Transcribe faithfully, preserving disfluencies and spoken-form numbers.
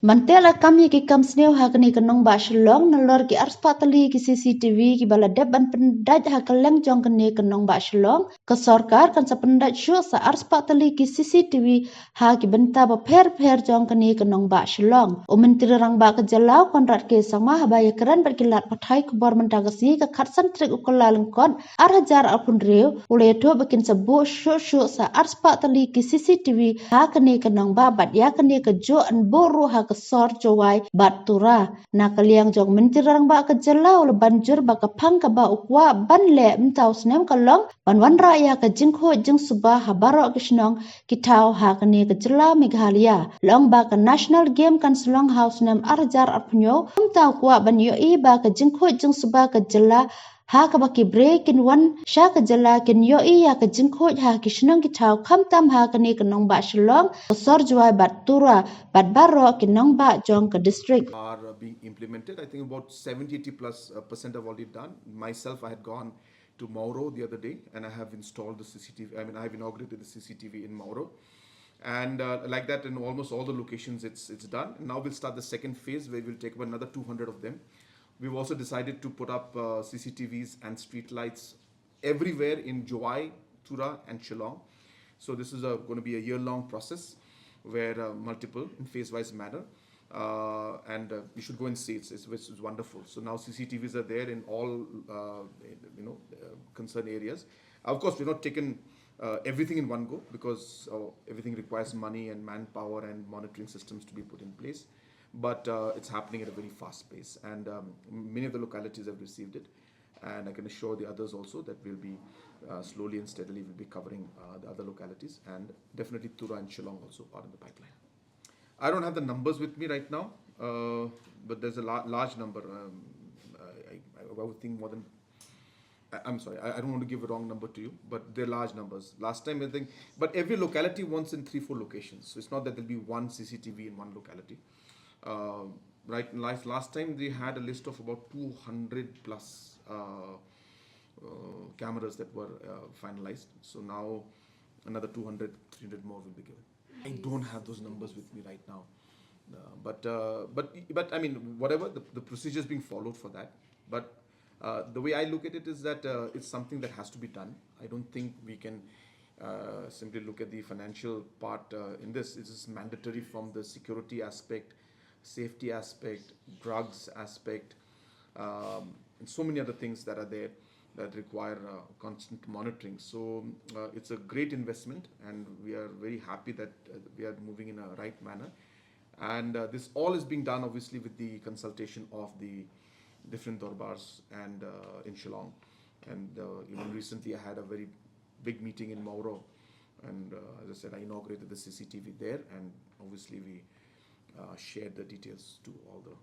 Mynta la kam ïa ki kam sniew ha kane ka nongbah Shillong, nalor ki arspah tylli ki C C T V kiba la dep ban pyndait ha kylleng jong kane ka nongbah Shillong. Ka sorkar kan sa pyndait shuh sa arspah tylli ki C C T V ha ki bynta bapher bapher jong kane ka nongbah Shillong. U Myntri Rangbah ka jylla u Conrad K Sangma haba ïakren bad ki lad pathai khubor mynta ka sngi ka khatsan tarik u Kyllalyngkot ar hajar arphew hynriew, u la ïathuh ba kin sa buh shuh shuh sa arspah tylli ki C C T V ha kane ka nongbah bad ïa kane ka juh yn buh ruh ha ka sor Jowai bad Tura. Na ka liang jong u Myntri Rangbah ka jylla u la ban jur ba ka phang kaba u kwah ban leh mynta u snem ka long ban wanrah ïa ka jingkhuid jingsuba ha baroh ki shnong ki thaw ha kane ka jylla Meghalaya. La ong ba ka National Game kan sa long ha u snem ar hajar arphew hynñiew, kumta u kwah ban ïohi ba ka jingkhuid jingsuba ka jylla ha kaba ki briew kin wan sha ka jylla kin ïohi ïa ka jingkhuid ha ki shnong ki thaw, khamtam ha kane ka nongbah Shillong, ka sor Jowai bad Tura bad baroh ki nongbah jong ka district. Are uh, being implemented. I think about seventy, eighty plus uh, percent have already done. Myself, I had gone to Mawroh the other day and I have installed the C C T V, I mean, I have inaugurated the C C T V in Mawroh. And uh, like that, in almost all the locations, it's, it's done. And now we'll start the second phase where we'll take up another two hundred of them. We've also decided to put up uh, C C T Vs and streetlights everywhere in Jowai, Tura, and Shillong. So this is going to be a year-long process where uh, multiple in phase-wise manner. Uh, and uh, you should go and see it. It's, it's, it's wonderful. So now C C T Vs are there in all uh, you know uh, concerned areas. Of course, we've not taken uh, everything in one go because uh, everything requires money and manpower and monitoring systems to be put in place. But uh, it's happening at a very fast pace, and um, many of the localities have received it. And I can assure the others also that we'll be uh, slowly and steadily we'll be covering uh, the other localities, and definitely Tura and Shillong also are in the pipeline. I don't have the numbers with me right now, uh, but there's a la- large number. Um, I, I, I would think more than. I- I'm sorry, I, I don't want to give a wrong number to you, but they're large numbers. Last time, I think, but every locality wants in three, four locations. So it's not that there'll be one C C T V in one locality. Uh, right, last, last time they had a list of about two hundred plus uh, uh, cameras that were uh, finalized. So now another two hundred, three hundred more will be given. I don't have those numbers with me right now. Uh, but uh, but but I mean, whatever the, the procedure is being followed for that. But uh, the way I look at it is that uh, it's something that has to be done. I don't think we can uh, simply look at the financial part uh, in this. It is mandatory from the security aspect, safety aspect, drugs aspect, um, and so many other things that are there that require uh, constant monitoring. So uh, it's a great investment, and we are very happy that uh, we are moving in a right manner. And uh, this all is being done obviously with the consultation of the different dorbars and uh, in Shillong. And uh, even recently, I had a very big meeting in Mawroh, and uh, as I said, I inaugurated the C C T V there, and obviously we uh, shared the details to all the